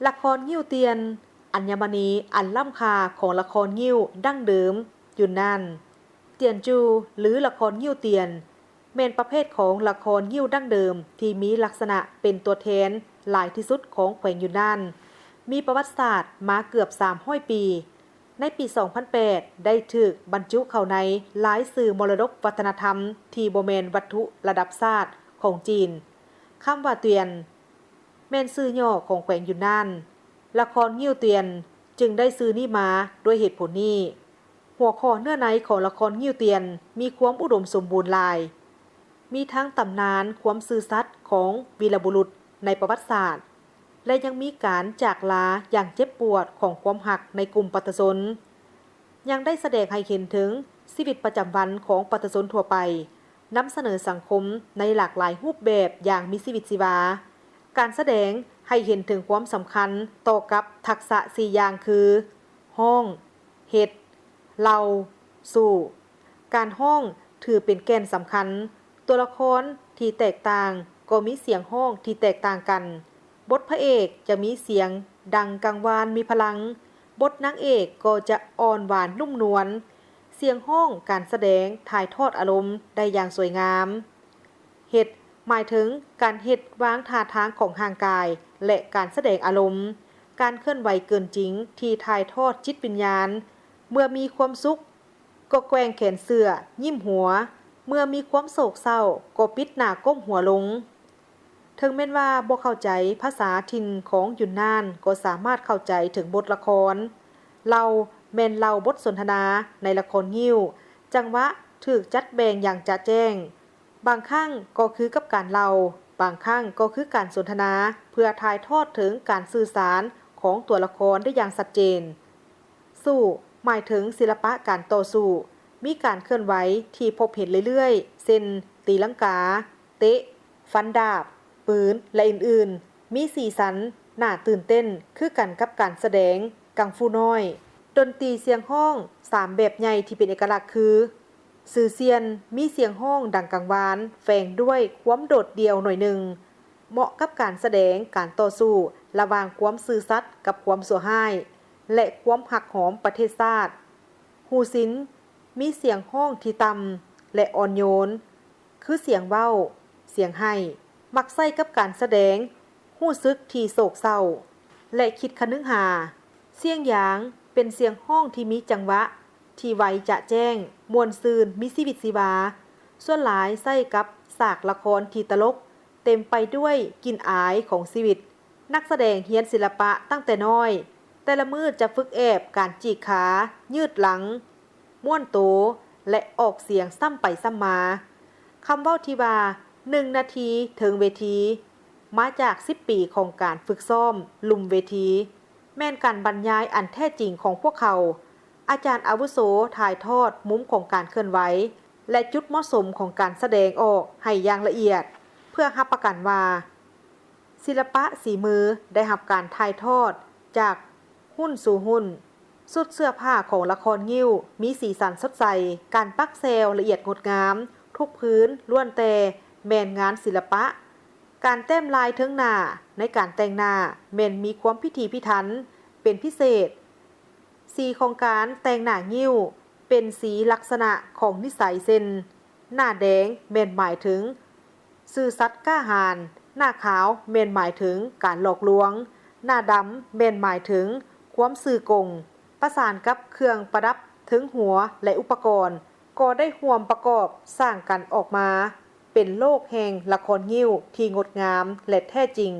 ລະຄອນງິ້ວຕຽນ, ອັນຍະມະນີອັນລ້ຳຄ່າຂອງລະຄອນງິ້ວດັ້ງເດີມຢູນນານ. ຕຽນຈູ ຫຼື ລະຄອນງິ້ວຕຽນ ແມ່ນປະເພດຂອງລະຄອນງິ້ວດັ້ງເດີມທີ່ມີລັກສະນະເປັນຕົວແທນຫຼາຍທີ່ສຸດຂອງແຂວງຢູນນານ, ມີປະຫວັດສາດມາເກືອບສາມຮ້ອຍປີ. ໃນປີສອງພັນແປດ ໄດ້ຖືກບັນຈຸເຂົ້າໃນລາຍຊື່ມໍລະດົກວັດທະນະທຳທີ່ບໍ່ແມ່ນວັດຖຸລະດັບຊາດຂອງຈີນ. ຄຳວ່າ ຕຽນ ແມ່ນຊື່ຫຍໍ້ຂອງແຂວງຢູນນານ, ລະຄອນງິ້ວຕຽນຈຶ່ງໄດ້ຊື່ນີ້ມາດ້ວຍເຫດຜົນນີ້. ຫົວຂໍ້ເນື້ອໃນຂອງລະຄອນງິ້ວຕຽນມີຄວາມອຸດົມສົມບູນຫຼາຍ, ມີທັງຕຳນານຄວາມຊື່ສັດຂອງວີລະບຸລຸດໃນປະຫວັດສາດ ແລະ ຍັງມີການຈາກລາຢ່າງເຈັບປວດຂອງຄວາມຮັກໃນກຸ່ມປະຊາຊົນ. ຍັງໄດ້ສະແດງໃຫ້ເຫັນເຖິງຊີວິດປະຈຳວັນຂອງປະຊາຊົນທົ່ວໄປ, ນຳສະເໜີສັງຄົມໃນຫຼາກຫຼາຍຮູບແບບຢ່າງມີຊີວິດຊີວາ. ການສະແດງໃຫ້ເຫັນເຖິງຄວາມສຳຄັນຕໍ່ກັບທັກສະສີ່ຢ່າງຄື ຮ້ອງ, ເຮັດ, ເລົ່າ, ສູ້. ການຮ້ອງຖືເປັນແກ່ນສຳຄັນ. ຕົວລະຄອນທີ່ແຕກຕ່າງກໍມີສຽງຮ້ອງທີ່ແຕກຕ່າງກັນ. ບົດພະເອກຈະມີສຽງດັງກັງວານມີພະລັງ, ບົດນາງເອກກໍຈະອ່ອນຫວານນຸ້ມນວນ. ສຽງຮ້ອງ, ການສະແດງຖ່າຍທອດອາລົມໄດ້ຢ່າງສວຍງາມ. ເຮັດ ໝາຍເຖິງການເຮັດວາງທ່າທາງຂອງຮ່າງກາຍ ແລະ ການສະແດງອາລົມ, ການເຄື່ອນໄຫວເກີນຈິງທີ່ຖ່າຍທອດຈິດວິນຍານ. ເມື່ອມີຄວາມສຸກກໍແກວ່ງແຂນເສື້ອ, ຍິ້ມຫົວ, ເມື່ອມີຄວາມໂສກເສົ້າກໍປິດໜ້າກົ້ມຫົວລົງ. ເຖິງແມ່ນວ່າບໍ່ເຂົ້າໃຈພາສາຖິ່ນຂອງຢູນນານ ກໍສາມາດເຂົ້າໃຈເຖິງບົດລະຄອນ. ເລົ່າ ແມ່ນເລົ່າບົດສົນທະນາໃນລະຄອນງິ້ວ, ຈັງຫວະຖືກຈັດແບ່ງຢ່າງຈະແຈ້ງ. ບາງຄັ້ງກໍຄືກັບການເລົ່າ, ບາງຄັ້ງກໍຄືການສົນທະນາ ເພື່ອຖ່າຍທອດເຖິງການສື່ສານຂອງຕົວລະຄອນໄດ້ຢ່າງຊັດເຈນ. ສູ້ ໝາຍເຖິງສິລະປະການຕໍ່ສູ້, ມີການເຄື່ອນໄຫວທີ່ພົບເຫັນເລື້ອຍໆ ເຊັ່ນ ຕີລັງກາ, ເຕະ, ຟັນດາບ, ປືນ ແລະ ອື່ນໆ. ມີສີສັນໜ້າຕື່ນເຕັ້ນຄືກັນກັບການສະແດງກັງຟູນ້ອຍ. ດົນຕີສຽງຮ້ອງສາມແບບໃຫຍ່ທີ່ເປັນເອກະລັກຄື ຊື່ຊຽນ ມີສຽງຮ້ອງດັງກັງວານ ແຝງດ້ວຍຄວາມໂດດດ່ຽວໜ້ອຍໜຶ່ງ, ເໝາະກັບການສະແດງການຕໍ່ສູ້ລະຫວ່າງຄວາມຊື່ສັດກັບຄວາມຊົ່ວຮ້າຍ ແລະ ຄວາມຮັກຫອມປະເທດຊາດ. ຫູຊິນ ມີສຽງຮ້ອງທີ່ຕ່ຳ ແລະ ອ່ອນໂຍນ ຄືສຽງເວົ້າ, ສຽງໄຫ້, ມັກໃຊ້ກັບການສະແດງຮູ້ສຶກທີ່ໂສກເສົ້າ ແລະ ຄິດຄະນຶງຫາ. ສຽງຢາງ ເປັນສຽງຮ້ອງທີ່ມີຈັງຫວະທີ່ໄວຈະແຈ້ງ, ມ່ວນຊື່ນ, ມີຊີວິດຊີວາ, ສ່ວນຫຼາຍໃຊ້ກັບສາກລະຄອນທີ່ຕະຫຼົກ, ເຕັມໄປດ້ວຍກິ່ນອາຍຂອງຊີວິດ. ນັກສະແດງຮຽນສິລະປະຕັ້ງແຕ່ນ້ອຍ, ແຕ່ລະມື້ຈະຝຶກແອບການຈີກຂາ, ຍືດຫຼັງ, ມ້ວນໂຕ ແລະ ອອກສຽງຊ້ຳໄປຊ້ຳມາ. ຄຳເວົ້າທີ່ວ່າ ໜຶ່ງນາທີເທິງເວທີ ມາຈາກສິບປີຂອງການຝຶກຊ້ອມລຸ່ມເວທີ, ແມ່ນການບັນຍາຍອັນແທ້ຈິງຂອງພວກເຂົາ. ອາຈານອາວຸໂສຖ່າຍທອດມຸມຂອງການເຄື່ອນໄຫວ ແລະ ຈຸດເໝາະສົມຂອງການສະແດງອອກໃຫ້ຢ່າງລະອຽດ ເພື່ອຮັບປະກັນວ່າ ສິລະປະສີມືໄດ້ຮັບການຖ່າຍທອດຈາກຮຸ່ນສູ່ຮຸ່ນ. ຊຸດເສື້ອຜ້າຂອງລະຄອນງິ້ວມີສີສັນສົດໃສ, ການປັກແຊວລະອຽດງົດງາມ, ທຸກພື້ນລ້ວນແຕ່ແມ່ນງານສິລະປະ. ການແຕ້ມລາຍເທິງໜ້າໃນການແຕ່ງໜ້າແມ່ນມີຄວາມພິຖີພິຖັນເປັນພິເສດ. ສີຂອງການແຕ່ງໜ້າງິ້ວເປັນສີລັກສະນະຂອງນິໄສ ເຊັ່ນ ໜ້າແດງແມ່ນໝາຍເຖິງຊື່ສັດກ້າຫານ, ໜ້າຂາວແມ່ນໝາຍເຖິງການຫຼອກລວງ, ໜ້າດຳແມ່ນໝາຍເຖິງຄວາມຊື່ກົງ. ປະສານກັບເຄື່ອງປະດັບເທິງຫົວ ແລະ ອຸປະກອນ ກໍໄດ້ຮ່ວມປະກອບສ້າງກັນອອກມາເປັນໂລກແຫ່ງລະຄອນງິ້ວທີ່ງົດງາມ ແລະ ແທ້ຈິງ.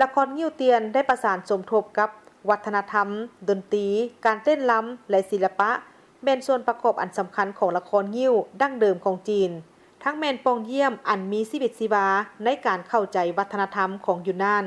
ລະຄອນງິ້ວຕຽນໄດ້ປະສານສົມທົບກັບວັດທະນະທຳ, ດົນຕີ, ການເຕັ້ນລຳ ແລະ ສິລະປະ ແມ່ນສ່ວນປະກອບອັນສຳຄັນຂອງລະຄອນງິ້ວດັ້ງເດີມຂອງຈີນ, ທັງແມ່ນປ່ອງຢ້ຽມອັນມີຊີວິດຊີວາໃນການເຂົ້າໃຈວັດທະນະທຳຂອງຢູນນານ.